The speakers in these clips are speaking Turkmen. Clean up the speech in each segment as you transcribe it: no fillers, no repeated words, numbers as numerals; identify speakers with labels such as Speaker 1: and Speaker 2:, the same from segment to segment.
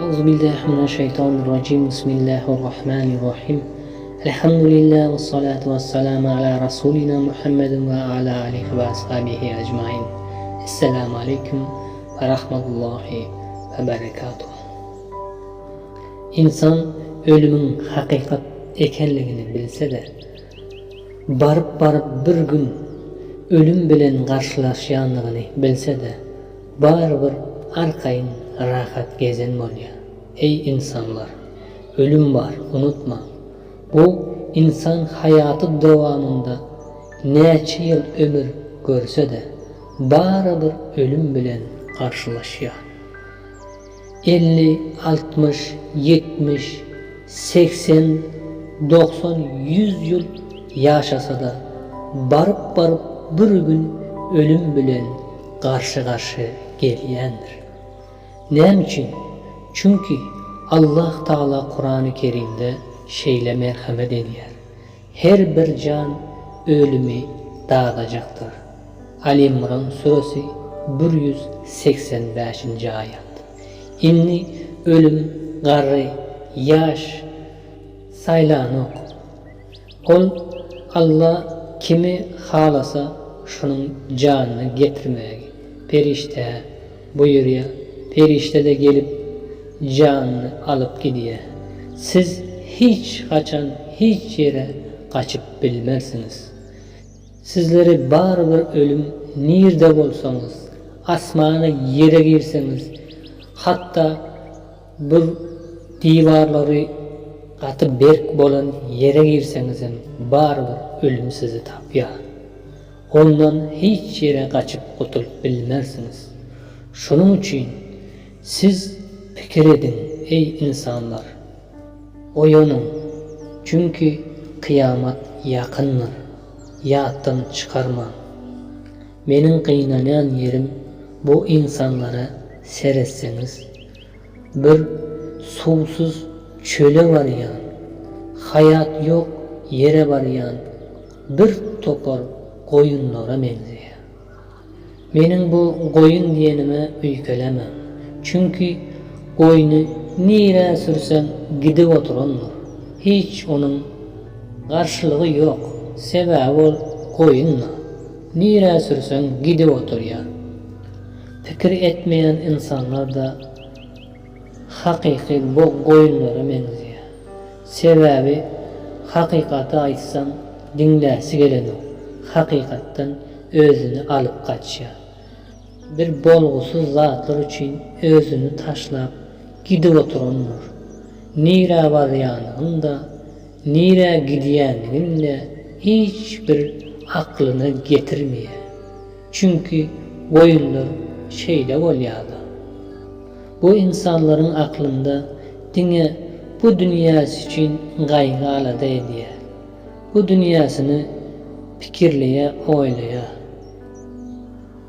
Speaker 1: Euzubillahi mineşşeýtanirrajim Bismillahirrahmanirrahim Elhamdülillah ve salatu ve selamu ala Rasulina Muhammedin ve ala alihi ve ashabihi ecmain Esselamu aleýkum ve rahmetullahi ve berekatuh Ynsan ölümiň hakykat ekenligini bilse-de, baryp-baryp bir gün ölüm bilen garşylaşýandygyny bilse-de, barybir arkaýyn rahat gezen bolýar. Eý ynsanlar! Ölüm bar, unutmaň! Bu ynsan haýaty dowamynda näçe ýyl ömür görse-de, barybir ölüm bilen garşylaşýar. 50, 60, 70, 80, 90, 100 ýyl ýaşasa-da, baryp-baryp bir gün ölüm bilen garşy-garşy gelýändir. Näme üçin? Çünki Allah Tagala Kurany Kerimde şeýle merhemet edýär, Her bir jan ölümi dadajakdyr. Alimran süresi 185-nji aýat. Indi ölüm garry, ýaş saýlanok. Ol Alla kimi halasa şonuň janyny getirmägi perişdä buýurýa, perişde-de gelip janyny alyp gidýä. Siz hiç haçan hiç ýere gaçyp bilmersiňiz. Sizleri barybir ölüm nirde bolsaňyz, asmana ýere girseňiz, hatda bir diwarlary gaty berk bolan ýere girseňizem barybir ölüm sizi tapýar. Ondan hiç ýere gaçyp gutulyp bilmersiňiz. Şonuň üçin siz pikir ediň, eý ynsanlar! Oýanyň, çünki kyýamat ýakyndyr, ýatdan çykarmaň. Meniň gynanýan ýerim bu ynsanlara seretseňiz, bir suwsuz çöle barýan, haýat ýok ýere barýan bir topar goýunlara meňzeýär. Meniň bu goýun diýenime öýkelemäň. Çünki goýny nirä sürseň gidip oturandyr. Hiç onuň garşylygy ýok. Sebäbi ol goýun-da. Nirä sürseň gidip oturýar. Pikir etmeýän ynsanlar-da hakyky bu goýunlara meňzeýär. Sebäbi hakykaty aýtsaň diňläsi gelenok, hakykatdan özüni alyp gaçýar. Bir bolgusyz zatlar üçin özüni taşlap gidip oturandyr. Nirä barýanyny-da, nirä gidýändigini-de hiç bir aklyna getirmeýär. Çünki goýunlar şeýle bolýar-da. Bu ynsanlaryň aklynda diňe bu dünýäsi üçin gaýgy-alada edýär. Bu dünýäsini pikirleýär, oýlaýar.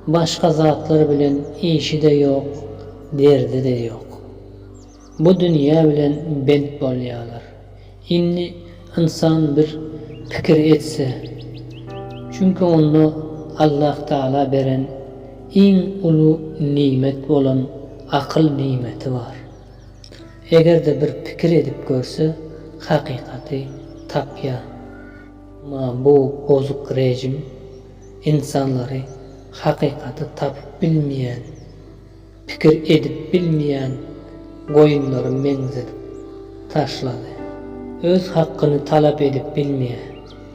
Speaker 1: Başga zatlar bilen işi-de ýok, derdi-de ýok. Bu dünýä bilen bent bolýarlar. Indi ynsan bir pikir etse, çünki onda Allah Tagala beren iň uly nimet bolan akyl nimeti bar. Eger-de bir pikir edip görse, hakykaty tapýar. Emma bu bozuk rejim ynsanlary hakykaty tapyp bilmeýän Pikir edip bilmeýän goýunlara meňzedip taşlady. Öz hakyny talap edip bilmeýär.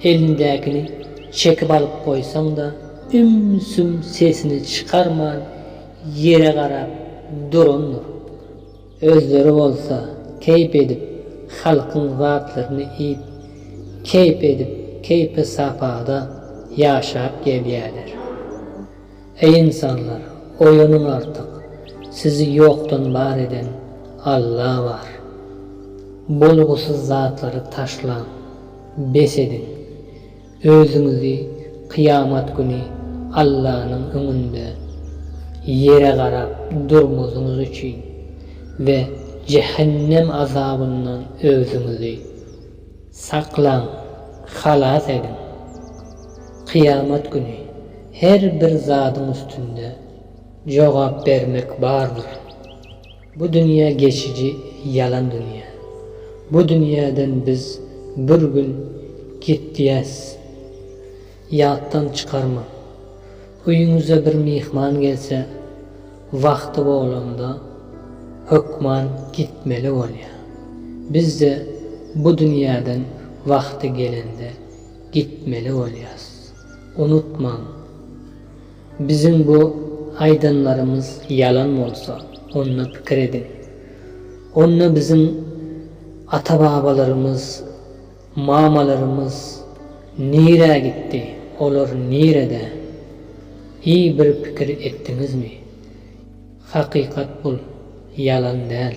Speaker 1: Elindäkini çekip alyp goýsaň-da, üm-süm sesini çykarman ýere garap durandyr. Özleri bolsa keýp edip halkyň zatlaryny iýip, keýp edip keýpi-sapada ýaşap gelýärler. Eý ynsanlar, oýanyň artyk, sizi ýokdan bar eden Alla bar. Bolgusyz zatlary taşlaň, bes ediň. Özüňizi kyýamat güni Allanyň öňünde ýere garap durmazyňyz üçin we jähennem azabyndan özüňizi Saklaň, halas ediň. Kyýamat güni her bir zadyň üstünde jogap bermek bardyr. Bu dünýä geçiji ýalan dünýä. Bu dünýäden biz bir gün gitýäs. Ýatdan çykarmaň. Öýüňize bir myhman gelse, wagty bolanda hökman gitmeli bolýar. Biz-de bu dünýäden wagty gelende gitmeli bolýas. Unutmaň. Biziň bu aýdanlarymyz ýalan bolsa, onda pikir ediň. Onda biziň ata-babalarymyz, mamalarymyz nirä gitdi, olar nirede? Hiý bir pikir etdiňizmi? Hakykat bul, ýalan däl.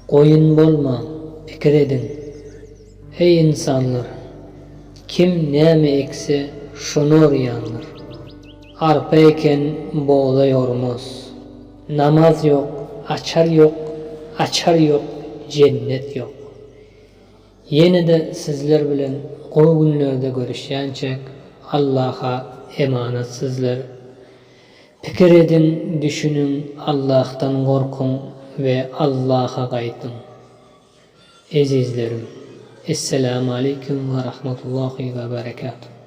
Speaker 1: Goýun bolmaň, pikir ediň. Eý ynsanlar! Kim näme ekse, şony orýandyr. Arpa eken bugdaý ormaz. Namaz ýok, açar ýok, açar ýok, jennet ýok. Ýene-de sizler bilen gowy günlerde görüşýänçäk Allaha emanat sizler. Pikir ediň, düşüniň, Allahdan gorkuň we Allaha gaýdyň. Ezizlerim. Esselamu aleýkum we rahmetullahi we berekatuh.